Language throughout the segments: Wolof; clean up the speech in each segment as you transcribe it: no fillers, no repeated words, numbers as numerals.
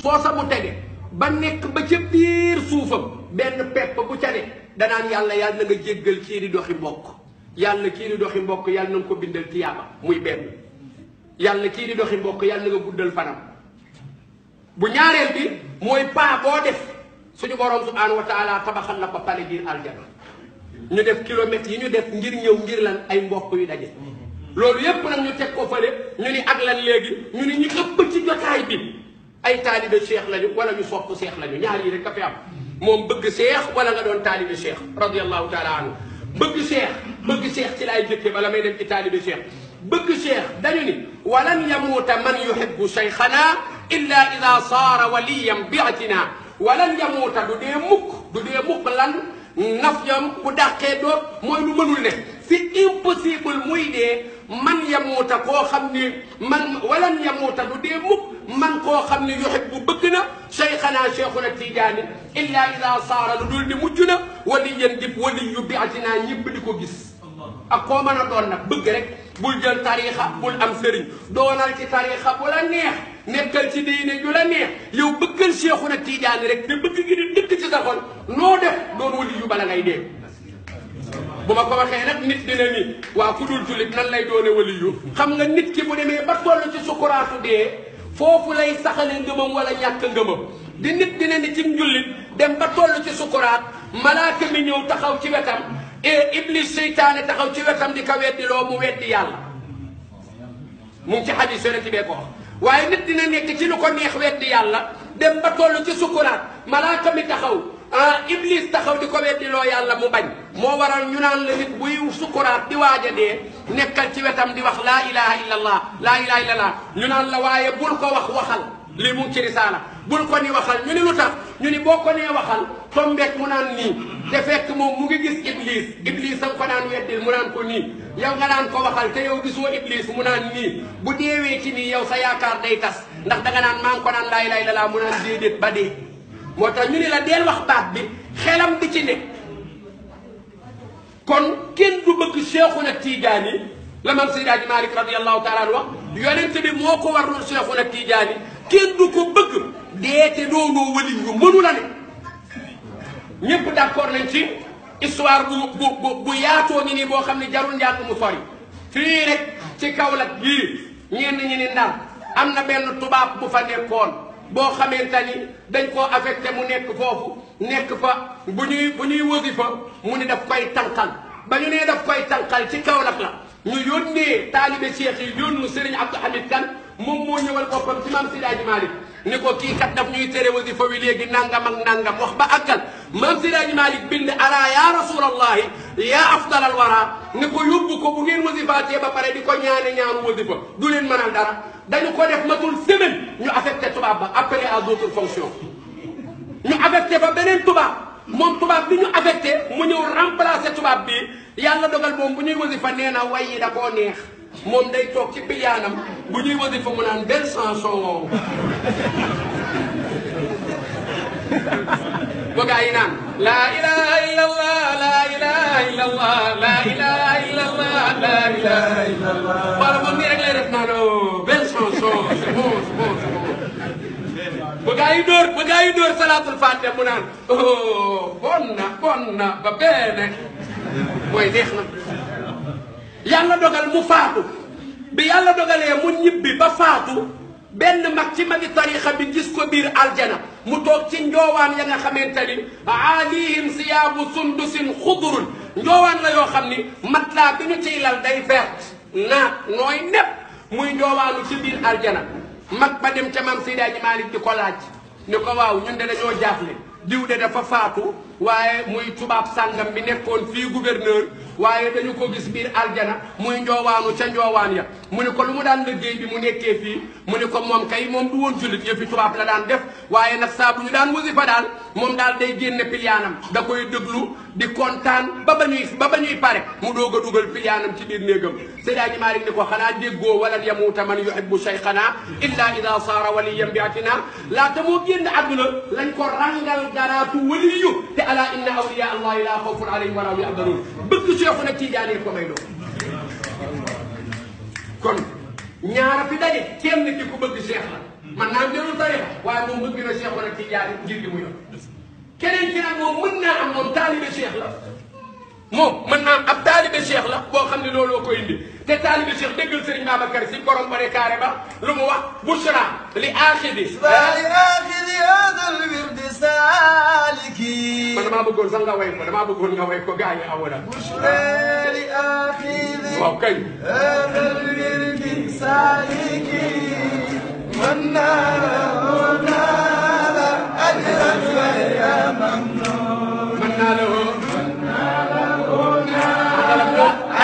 soosa mu tege ba nekk ba ca biir suufam benn pepp bu ca ne danaan yàlla yàlla na nga jéggal kii di doxi mbokk yàlla kii di doxi mbokk yàlla na nga ko bindal tiyaaba muy benn yàlla kii di doxi mbokk yàlla na nga guddal fanam bu ñaareel bi mooy paa boo def suñu borom subhanahu wa taala tabaxal na ko pale biir aljana ñu def kilomètres yi ñu def ngir ñëw ngir lan ay mbokk yu daje loolu yépp nag ñu teg ko fële ñu ni ak lan léegi ñu ni ñu ëpp ci jotaay bi ay taalibe cheikh lañu wala ñu sopp cheikh lañu ñaar yi rek a fi am moom bëgg cheikh wala nga doon taalibe cheikh radiyallahu taala anhu bëgg cheikh ci laay jëkke bala may dem ci taalibe cheikh bëgg cheikh dañu ni walan yamuuta man yuhibbu cheikhana illa ida saara waliyan biatina walan yamuuta du dee mukk lan nafyam bu dàqee doot mooy lu mënul ne c'est impossible muy dee man yamuuta koo xam ni man walan yamuuta du dee mukk man koo xam ni yuhibbu bëgg na cheikhana cheikhuna tijaani illa ida saara lu dul ni mujj na waliyan dib waliyu biatina ñëpp di ko gis ak koo mën a doon nag bëgg rek bul jël tariixa bul am sëriñ doonal ci tariixa bu la neex nekkal ci diine ju la neex yow bëggal cheikhuna tijaani rek te bëgg gi di dëkk ci sa xol noo def doon waliyu bala ngay dee bu ma ko waxee nag nit dina ni waa ku dul jullit nan lay doone waliyu xam nga nit ki bu demee ba toll ci sukuraatu dee foofu lay saxale ngëmam wala ñàkk ngëmam di nit dina ni ci njullit dem ba toll ci sukuraat malaaka mi ñëw taxaw ci wetam et iblis seytaane taxaw ci wetam di ko weddiloo mu weddi yàlla mu ngi ci xadis yonent bee ko wax waaye nit dina nekk ci lu ko neex weddi yàlla dem ba toll ci sukuraat malaaka mi taxaw iblis taxaw di ko weddiloo yàlla mu bañ moo waral ñu naan la nit buy sukuraat di waaj a dee nekkal ci wetam di wax laa ilaha illallah laa ilaha illallah ñu naan la waaye bul ko waxal lii mu ngi ci risaala bul ko ni waxal ñu ni lu tax ñu ni boo ko nee waxal tombeek mu naan nii te fekk moom mu ngi gis iblis a nga ko naan weddil mu naan ko nii yow nga naan ko waxal te yow gisoo iblis mu naan nii bu deewee ci nii yow sa yaakaar day tas ndax danga naan maa ngi ko naan laa ilaha illallah mu naan déedéet ba dee moo tax ñu ni la deel wax baat bi xelam di ci ne kon kenn du bëgg cheikhuna tijaani la mam Seydi Hadji Malick radiyallahu taala anhu wax yonent bi moo ko warlul cheikhuna tijaani kenn du ko bëgg deete doonoo wali yu mënu la ne ñëpp d'accord nañ ci histoire bu yaatoo ni nii boo xam ne jarul njàng mu sori fii rek ci Kaolack gii ñenn ñi ni Ndar am na benn tubaab bu fa nekkoon boo xamante ni dañ koo affecté mu nekk foofu nekk fa bu ñuy wasifa mu ni daf koy tànqal ba ñu nee daf koy tànqal ci Kaolack la ñu yónnee taalibe cheikh yi yónnu Serigne Abdou Hamid Kane moom moo ñëwal boppam ci maam Seydi Hadji Malick ni ko kii kat daf ñuy tere wasifa wi léegi nangam ak nangam wax ba àggal maam Seydi Hadji Malick bind alaa ya rasulallahi ya afdal al wara ni ko yóbbu ko bu ngeen wasifaatee ba pare di ko ñaanu wasifa du leen mënal dara dañu ko def matul semaine ñu affecté tubaab ba appelé à d'autres fonctions ñu affecté ba beneen tubaab moom tubaab bi ñu affecté mu ñëw remplacer tubaab bi yàlla dogal moom bu ñuy wasifa nee na way yi da koo neex moom day toog ci piyaanam bu ñuy wasifa mu naan belle chanson ba gaa yi naan laa ilaha illallah laa ilaha illallah laa ilaha illallah laa ilaha illallah wala moom nii rek lay def naan belle chanson c'est bon c'est bon c'est bon ba gaa yi dóor salaatul fatiha mu naan bon na ba beene mooy neex na yàlla dogal mu faatu bi yàlla dogalee mu ñibbi ba faatu benn mag ci magi tarixa bi gis ko biir aljana mu toog ci njoowaan ya nga xamante ni alihim siyaabu sundusin xudurun njoowaan la yoo xam ni matelas bi ñu ciy lal day vert naat nooy nepp muy njoowaanu ci biir aljana mag ba dem ca maam Seydi Hadji Malick di ko laaj ni ko waaw ñun de dañoo jaaxle diw de dafa faatu waaye muy tubaab sàngam bi nekkoon fii gouverneur waaye dañu ko gis biir aljana muy njoowaanu ca njoowaan ya mu ne ko lu mu daan liggéey bi mu nekkee fii mu ne ko moom kay moom du woon jullit yëfi tubaab la daan def waaye nag saa bu ñu daan wasifa daal moom daal day génne piliyaanam da koy déglu di kontaan ba ba ñuy pare mu doog a dugal piliyaanam ci biir néegam Seydi Hadji Malick ni ko xanaa déggoo walan yamuuta man yuhibbu shaykhana illa ida saara waliyan bi atina laata moo génn àdduna lañ ko rangal garaatu waliyu te ala inna awliya allahi la xawfun alayhim wala hum yahzanun bëgg Seexuna Tijaani ko may doon kon ñaara fi daje kenn ki ku bëgg Seex la man naa jëlul tarixa waaye moom bëgg na Cheikh wala Tidiane ngir gi mu yor keneen ki nag moom mën naa am moom taalibe Cheikh la moom mën naa am ab taalibe Cheikh la boo xam ne looloo koy indi te taalibe Cheikh déggal Serigne Babacar Si borom ba ne carré ba lu mu wax bushra li aaxidi hadal wirdi saliki man damaa bëggoon sax nga way ko damaa bëggoon nga way ko gars yi awala bushra li aaxidi waaw kay hadal wirdi saliki man naala ajran ghayra mamnun man naa la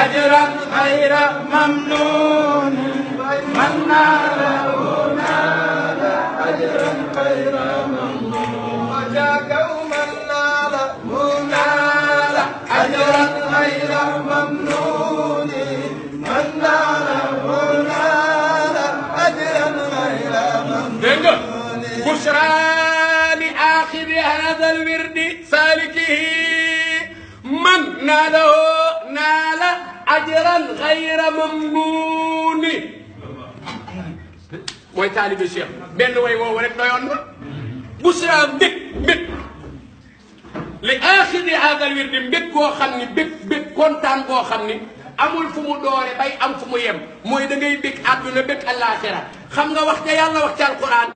أجرا غير ممنون من ناله نال أجرا غير ممنون وجاك ومن ناله نال أجرا غير ممنون من ناله نال أجرا غير ممنون بشرى لآخذ هذا الورد سالكه من ناله نال أجرا غير ممنون mooy taalibe Cheikh benn way woowu rek doyoon na bushra mbég mbég li aaxidi haadal wirdi mbég goo xam ni bég kontaan goo xam ni amul fu mu doore bay am fu mu yem mooy da ngay bég àdduna bég àllaaxira xam nga wax ja yàlla wax ci alquran